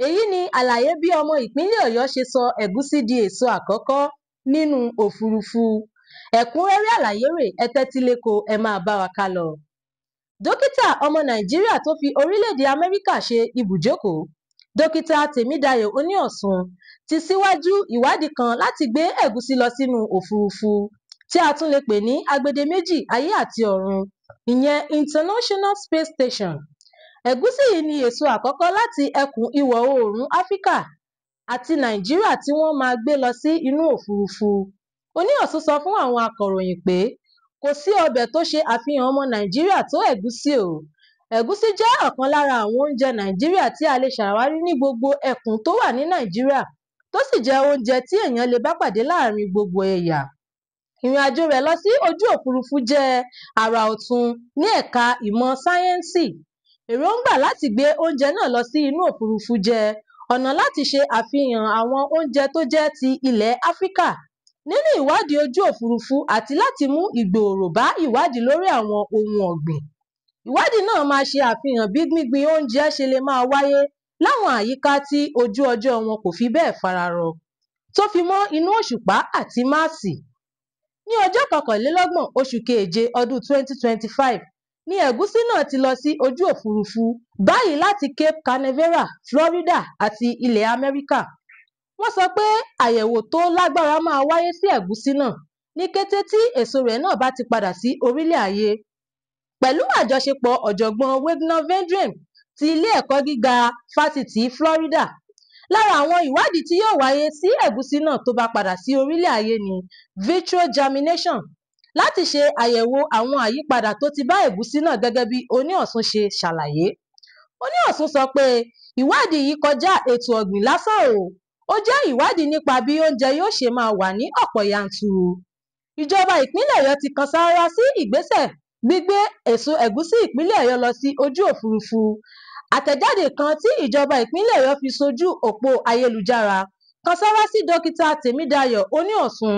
Èyí ni àlàyé bí ọmọ ìpínlẹ̀ Ọ̀yọ́ ṣe sọ ẹ̀gúsí di èso àkọ́kọ́ nínú òfurufú. Ẹ̀kúnrẹ́rẹ́ àlàyé rèé, ẹ tẹ́tí léko, ẹ máa bá wa kálọ. Dókítà ọmọ Nàìjíríà tó fi orílẹ̀-èdè Amẹ́ríkà ṣe ibùjókòó, Dókítà Tèmídayọ̀ Oníọ̀sùn, ti síwájú ìwádìí kan láti gbé ẹ̀gúsí lọ sínú òfurufú, tí a tún lè pè ní agbedeméjì ayé àti ọ̀run, ìyẹn International Space Station. Ẹ̀gúsí yìí ni èso àkọ́kọ́ láti ẹkùn ìwọ̀-oòrùn Áfíríkà àti Nàìjíríà tí wọ́n máa gbé lọ sí inú òfurufú. Oníọ̀sùn sọ fún àwọn akọ̀ròyìn pé kò sí ọbẹ̀ tó ṣe àfihàn ọmọ Nàìjíríà tó ẹ̀gúsí o. Ẹ̀gúsí jẹ́ ọ̀kan lára àwọn oúnjẹ Nàìjíríà tí a lè ṣàwárí ní gbogbo ẹkùn tó wà ní Nàìjíríà, tó sì jẹ́ oúnjẹ tí èèyàn lè bá pàdé láàrin gbogbo ẹ̀yà. Ìrìnàjò rẹ̀ lọ sí ojú òfurufú jẹ́ àrà ọ̀tun ní ẹ̀ka ìmọ̀ sáyẹ́ǹsì. Èròǹgbà láti gbé oúnjẹ náà lọ sí inú òfurufú jẹ́ ọ̀nà láti ṣe àfihàn àwọn oúnjẹ tó jẹ́ ti ilẹ̀ Áfíríkà nínú ìwádìí ojú òfurufú àti láti mú ìgbòòrò bá ìwádìí lórí àwọn ohun ọ̀gbìn. Ìwádìí náà máa ṣe àfihàn bí gbíngbin oúnjẹ ṣe lè máa wáyé láwọn àyíká tí ojú ọjọ́ wọn kò fi bẹ́ẹ̀ fararọ, tó fi mọ́ inú òṣùpá àti Máàsì. Ní ọjọ́ 21 oṣù keje ọdún 2025 ni ẹ̀gúsí náà ti lọ sí ojú òfurufú báyìí láti Cape Canaveral, Florida àti ilẹ̀ Amẹ́ríkà. Wọ́n sọ pé àyẹ̀wò tó lágbára máa wáyé sí ẹ̀gúsí náà ní kété tí èso rẹ̀ náà bá ti padà sí orílẹ̀ ayé. Pẹ̀lú àjọṣepọ̀ ọ̀jọ̀gbọ́n Wagner Vendramim ti ilé ẹ̀kọ́ gíga Fásitì Florida. Lára àwọn ìwádìí tí yóò wáyé sí ẹ̀gúsí náà tó bá padà sí orílẹ̀ ayé ni vitro germination láti ṣe àyẹ̀wò àwọn àyípadà tó ti bá ẹ̀gúsí náà gẹ́gẹ́ bí Oníọ̀sùn ṣe ṣàlàyé. Oníọ̀sùn sọ pé ìwádìí yìí kọjá ètò ọ̀gbìn lásán o, ó jẹ́ ìwádìí nípa bí oúnjẹ yóò ṣe máa wà ní ọ̀pọ̀ yanturu. Ìjọba ìpínlẹ̀ Ọ̀yọ́ ti kan sáárá sí ìgbésẹ̀ gbígbé èso ẹ̀gúsí ìpínlẹ̀ Ọ̀yọ́ lọ sí ojú òfurufú. Àtẹ̀jáde kan tí ìjọba ìpínlẹ̀ Ọ̀yọ́ fi sójú òpó ayélujára kan sáárá sí Dókítà Tèmídayọ̀ Oníọ̀sùn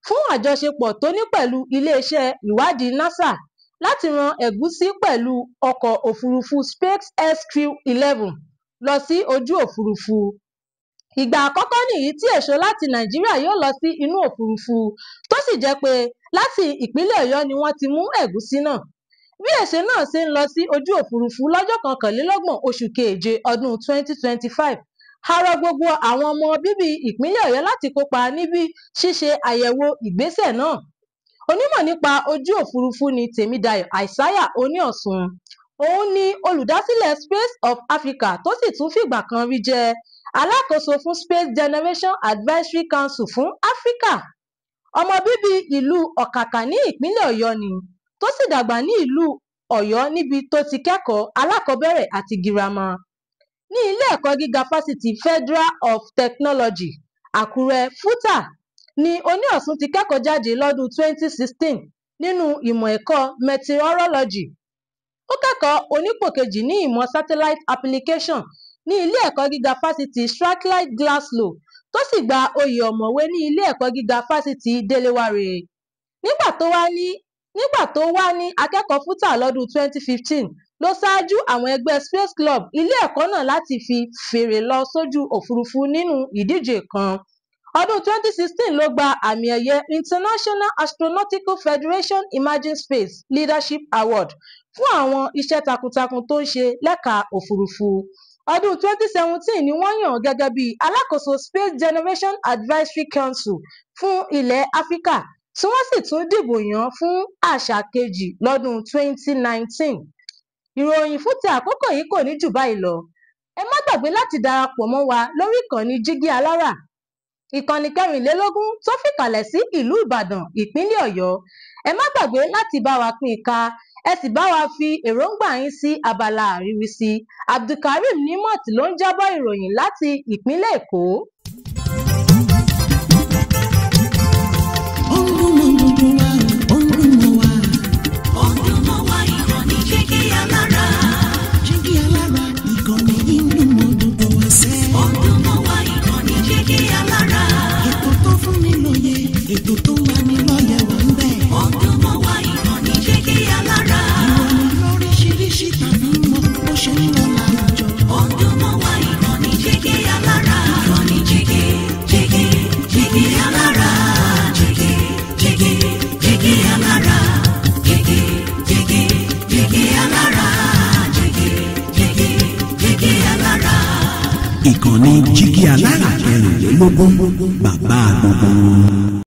fún àjọṣepọ̀ tó ní pẹ̀lú iléeṣẹ́ ìwádìí NASA láti rán ẹ̀gúsí pẹ̀lú ọkọ̀ òfurufú SpaceX Crew 11 lọ sí ojú òfurufú. Ìgbà àkọ́kọ́ nìyí tí èso láti Nàìjíríà yóò lọ sí inú òfurufú, tó sì jẹ́ pé láti ìpínlẹ̀ Ọ̀yọ́ ni wọ́n ti mú ẹ̀gúsí náà. Bí èso náà ṣe ń lọ sí ojú òfurufú lọ́jọ́ 21 oṣù keje ọdún 2025, a rọ gbogbo àwọn ọmọ bíbí ìpínlẹ̀ Ọ̀yọ́ láti kópa níbi ṣíṣe àyẹ̀wò ìgbésẹ̀ náà. Onímọ̀ nípa ojú òfurufú ni Tèmídayọ̀ Isaiah Oníọ̀sùn. Òun ni olùdásílẹ̀ Space of Africa tó sì tún fìgbà kan rí jẹ́ alákòóso fún Space Generation Advisory Council fún Áfíríkà. Ọmọ bíbí ìlú Ọ̀kàkà ní ìpínlẹ̀ Ọ̀yọ́ ni, tó sì dàgbà ní ìlú Ọ̀yọ́ níbi tó ti kẹ́kọ̀ọ́ alákọ̀ọ́bẹ̀rẹ̀ àti girama. Ní ilé ẹ̀kọ́ gíga Fásitì Federal of Technology, Àkúrẹ́ FUTA ni Oníọ̀sùn ti kẹ́kọ̀ọ́ jáde lọ́dún 2016 nínú ìmọ̀ ẹ̀kọ́ Meteorology. Ó kẹ́kọ̀ọ́ onípò kejì ní ìmọ̀ Satellite Application ní ilé ẹ̀kọ́ gíga Fásitì Strathclyde Glasgow, tó sì gba oyè ọ̀mọ̀wé ní ilé ẹ̀kọ́ gíga Fásitì Delaware. Nígbà tó wà ní akẹ́kọ̀ọ́ FUTA lọ́dún 2015 ló ṣáájú àwọn ẹgbẹ́ Space Club ilé ẹ̀kọ́ náà láti fi fèrè lọ sójú òfurufú nínú ìdíje kan. Ọdún 2016 ló gba àmì ẹ̀yẹ International Astronautical Federation Emerging Space Leadership Award fún àwọn iṣẹ́ takuntakun tó ń ṣe lẹ́ka òfurufú. Ọdún 2017 ni wọ́n yàn án gẹ́gẹ́ bí alákòóso Space Generation Advisory Council fún ilẹ̀ Áfíríkà, tí wọ́n sì tún dìbò yàn án fún àṣà kejì lọ́dún 2019. Ìròyìn fún ti àkókò yìí kò ní jù báyìí lọ. Ẹ má gbàgbé láti darapọ̀ mọ́ wa lórí ìkànnì Jígí Alárà, ìkànnì 24 tó fìkàlẹ̀ sí ìlú Ìbàdàn, ìpínlẹ̀ Ọ̀yọ́. Ẹ má gbàgbé láti bá wa pín in ká, ẹ sì bá wa fi èròǹgbà yín sí abala àríwísí. Abdulkareem Nimot ló ń jábọ̀ ìròyìn láti ìpínlẹ̀ Èkó. Ó ń dún mọ́ gbogbo wa, ó ń dún mọ́ wa. Ó ń dún mọ́ wa, ìkànnì Jígí Alára. Jígí Alára, ìkànnì yìí ń dún mọ́ gbogbo wa sẹ́. Ó ń dún mọ́ wa, ìkànnì Jígí Alára. Ètò tó fún ni lóye, ètò tó ń lani lọ́yẹ̀ wà ń bẹ̀. Ó ń dún mọ́ wa, ìkànnì Jígí Alára. Ìròyìn lóríṣiríṣi tàbí mọ́ bó ṣe ń lọ láwùjọ. Ó ń dún mọ́ wa, ìkànnì Jígí Jìgì jìgì alára. Jìgì jìgì jìgì alára. Jìgì jìgì jìgì alára. Ìkànnì Jígí Alára 24, bàbá gbogbo wọn.